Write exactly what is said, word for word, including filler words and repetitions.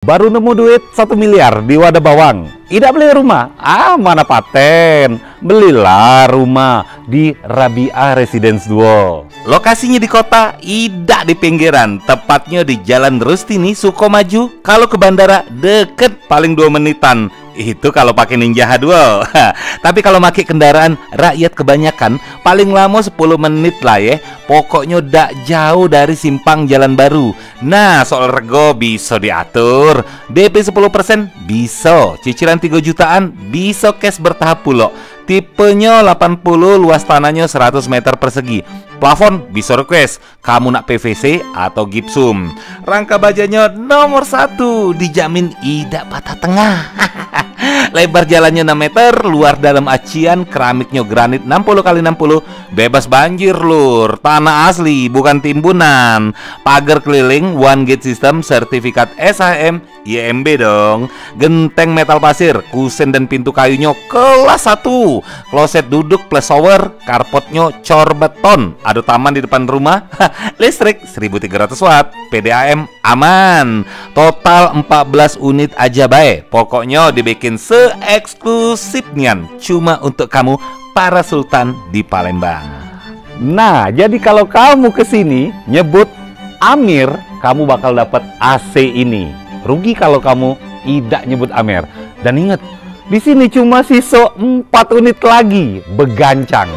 Baru nemu duit satu miliar di wadah bawang. Idak beli rumah? Ah, mana paten. Belilah rumah di Rabiah Residence Duo. Lokasinyo di kota, idak di pinggiran. Tepatnyo di Jalan Rustini, Sukomaju. Kalau ke bandara, deket, paling duo menitan. Itu kalau pakai Ninja H duo. Tapi kalau pakai kendaraan rakyat kebanyakan, paling lamo sepuluh menit lah ye. Pokoknyo dak jauh dari simpang jalan baru. Nah, soal rego biso diatur. D P sepuluh persen biso, cicilan tigo jutaan biso, cash bertahap pulo. Tipenyo lapan puluh, luas tanahnyo seratus meter persegi. Plafon biso request, kamu nak P V C atau gipsum. Rangka bajanyo nomor satu, dijamin idak patah tengah. Lebar jalannyo enam meter, luar dalam acian, keramiknyo granit enam puluh kali enam puluh, bebas banjir, Lur. Tanah asli, bukan timbunan. Pagar keliling, one gate system, sertifikat S H M, Y M B dong. Genteng metal pasir, kusen dan pintu kayunyo kelas satu. Kloset duduk plus shower, karpotnyo cor beton. Ado taman di depan rumah. Listrik seribu tiga ratus watt, P D A M aman. Total empat belas unit aja bae. Pokoknyo dibikin seeksklusif nian, cuma untuk kamu, para sultan di Palembang. Nah, jadi kalau kamu ke sini nyebut Amir, kamu bakal dapat A C ini. Rugi kalau kamu idak nyebut Amir. Dan ingat, di sini cuma siso empat unit lagi begancang.